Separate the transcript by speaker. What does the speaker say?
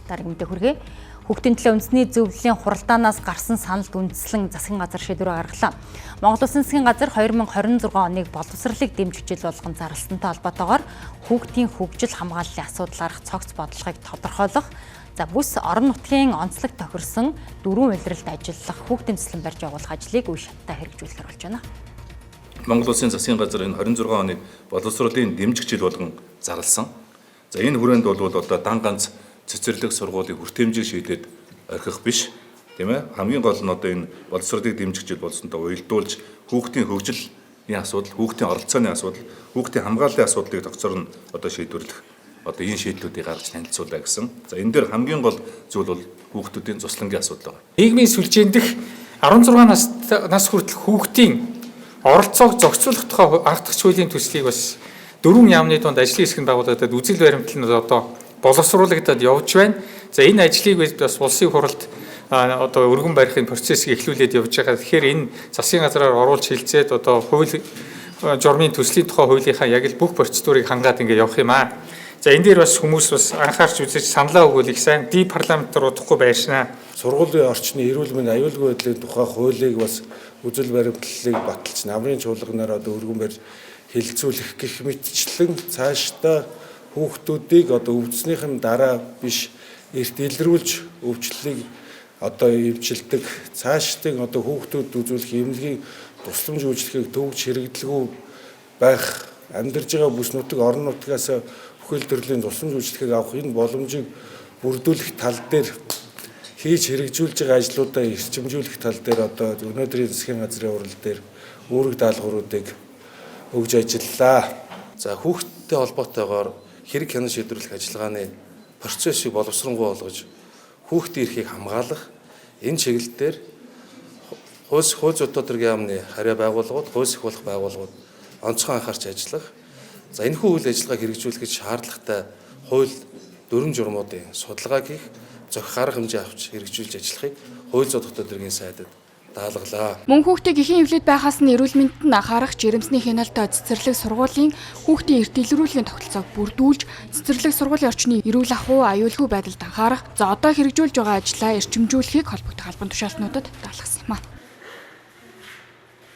Speaker 1: Дараагийн мэдээ хүргэе. Хүүхдийн төлөө үндэсний зөвлөлийн хуралдаанаас гарсан саналд үндэслэн засгийн газар шийдвэр гаргалаа. Монгол Улсын засгийн газар 2026 оныг боловсролыг дэмжих жил болгон зарласантай холбоотойгоор хүүхдийн хөгжил хамгааллын асуудал гарах цогц бодлогыг тодорхойлох, за бүс орон нутгийн онцлог тохирсон дөрвөн улиралд ажиллах хүүхдийн төслөн барьж явуулах ажлыг үе шаттай хэрэгжүүлэхээр болж байна.
Speaker 2: Монгол Улсын засгийн газар энэ 26 оныг боловсролын дэмжих жил болгон зарласан. За энэ хүрээнд бол одоо дан ганц цэцэрлэг сургуулийн хүртээмжийг шийдээд орхих биш, тийм ээ. Хамгийн гол нь одоо энэ боловсролыг дэмжих жил болсонтой уялдуулж хүүхдийн хөгжлийн асуудал, хүүхдийн оролцооны асуудал, хүүхдийн хамгааллын асуудлыг тогтсоор нь одоо шийдвэрлэх одоо энэ шийдлүүдийг гаргаж танилцуулаа гэсэн. За энэ дээр хамгийн гол зүйл бол хүүхдүүдийн цуслангийн асуудал байна.
Speaker 3: Нийгмийн сүлжээн дэх 16 нас хүртэлх хүүхдийн оролцоог зохицуулах тухай анх дахь хуулийн төслийг бас дөрвөн яамны дунд ажлын хэсэг нь байгуулагдаад үзэл баримтлал нь одоо боловсруулагдаад явж байна. За энэ ажлыг бид бас улсын хуралд одоо өргөн барихын процессыг эхлүүлээд явж байгаа. Тэгэхээр энэ засгийн газраар оруулж хилцээд одоо хууль журмын төслийн тухай хуулийнхаа яг л бүх процедурыг хангаад ингэ явах юм аа. За энэ дээр бас хүмүүс бас анхаарч үзэж саналаа өгвөл их сайн. Ди парламентаар удахгүй байршина.
Speaker 4: Сургуулийн орчны эрүүл мэнд аюулгүй байдлын тухай хуулийг бас үзэл баримтлалыг баталж намрын чуулганаар одоо өргөн барьж хэлэлцүүлэх гэх мэтчлэн цаашдаа хүүхдүүдийг одоо өвдснийхэн дараа биш эрт илрүүлж өвчлөлийг одоо эмчилдэг, цаашдын одоо хүүхдүүд үзүүлэх эмнэлгийн тусламж үйлчилгээг төвч хэрэгдэлгүй байх, амьдарж байгаа бүс нутаг орон нутгаас бүхэл төрлийн тусламж үйлчилгээг авах энэ боломжийг бүрдүүлэх тал дээр хийж хэрэгжүүлж байгаа ажлуудаа эрчимжүүлэх тал дээр одоо өнөөдрийн засгийн газрын хурал дээр үүрэг даалгавруудыг өгж ажиллаа.
Speaker 5: За хүүхдтэй холбоотойгоор хэрэг хянан шийдвэрлэх ажиллагааны процессыг боловсронгуй болгож хүүхдийн эрхийг хамгаалах энэ чиглэл дээр хууль зүйн төргийн яамны хариа байгууллагууд, хууль сахиулах байгууллагууд онцгой анхаарч ажиллах. За энэхүү үйл ажиллагааг хэрэгжүүлэхэд шаардлагатай хууль дүрэм журмуудын судалгааг хийх, зохих арга хэмжээ авч хэрэгжүүлж ажиллахыг хууль зүйн төргийн сайдад даалгалаа.
Speaker 6: Мөн хүүхдийг эхэн эвлээд байхаас нь эрүүл мэндэд нь анхаарах, жирэмсний хяналт цэцэрлэг сургуулийн хүүхдийн эрт илрүүлгийн тогтолцоог бүрдүүлж, цэцэрлэг сургуулийн орчны эрүүл ахуй, аюулгүй байдалд анхаарах, за одоо хэрэгжүүлж байгаа ажлаа эрчимжүүлэхийг холбогдох албан тушаалтнуудад даалгасан юм а.